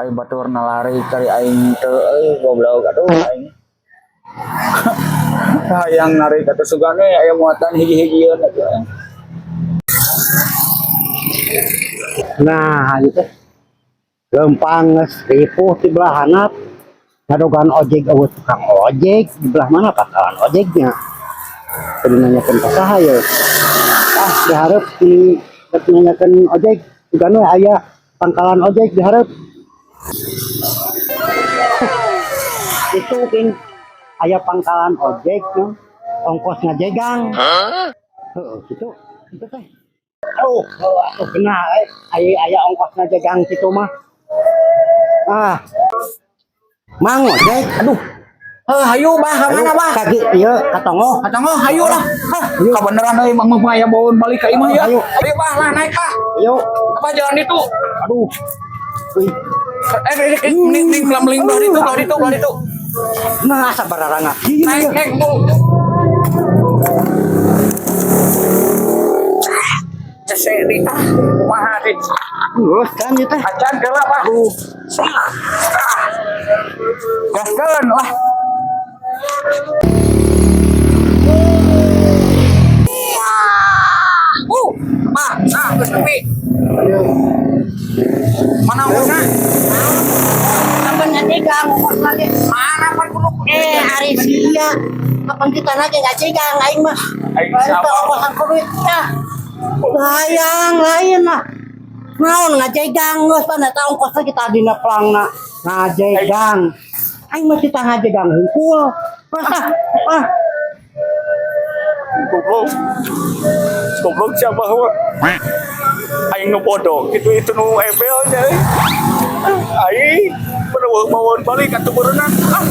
Ari batur nalari cari aing teu euy, goblok, aduh aing. Hayang narik atuh, sugane aya muatan hiji-hijieun atuh. Nah, itu lempang geus ripuh di belah handap. Ngadogan ojek euweuh tukang ojek, di belah mana pangkalan ojeknya? Kudu nanyakeun ka saha ye? Ah, dihareup di rek nanyakeun ojek, sugan we aya pangkalan ojek di hareup. Itu king aya pangkalan ojek no. Ongkos ngajegang. Heeh, kitu. Kitu teh. Aduh, heuh atuh benar eh. Aya aya ongkos ngajegang kitu mah. Ah. Mang ojek, Aduh. Heuh, hayu bah, ka mana bah? Kaki ieu ka tonggoh. Ka tonggoh, hayu lah. Hah, Hayu. Kabeneran euy, Mang mah aya bawaun balik ka imah ya. Hayu. Hayu bah lah, naik bah. Ayo. Apa jalan itu? Aduh. Wih, Eh, eh, eh, mending mending belah belah belah itu, belah itu, belah itu. Nah, sabararanga. Naik, naik, Bu. Cese di ah, kumaha di. Lulus kan ieu teh. Acan geura bah. Ah. Gaskeun lah. Bah, nah, geus nepi. Mana ongkosna? Kapan ngajegang ongkos lagi? Mana pan kudu? Eh, ari sia. Kapan kita nage ngajegang aing mah. Aing Lain siapa? teh ongkosan kudu ya. Layang lain lah. Naon ngajegang geus pan eta ongkosna kita dina pelangna. Ngajegang. Aing mah kita ngajegang hungkul. Masa ah. Goblok. Goblok siapa wa? Aing nu bodoh gitu itu nu ebel nya. Aing bener bawaun balik atuh berenang. Ah.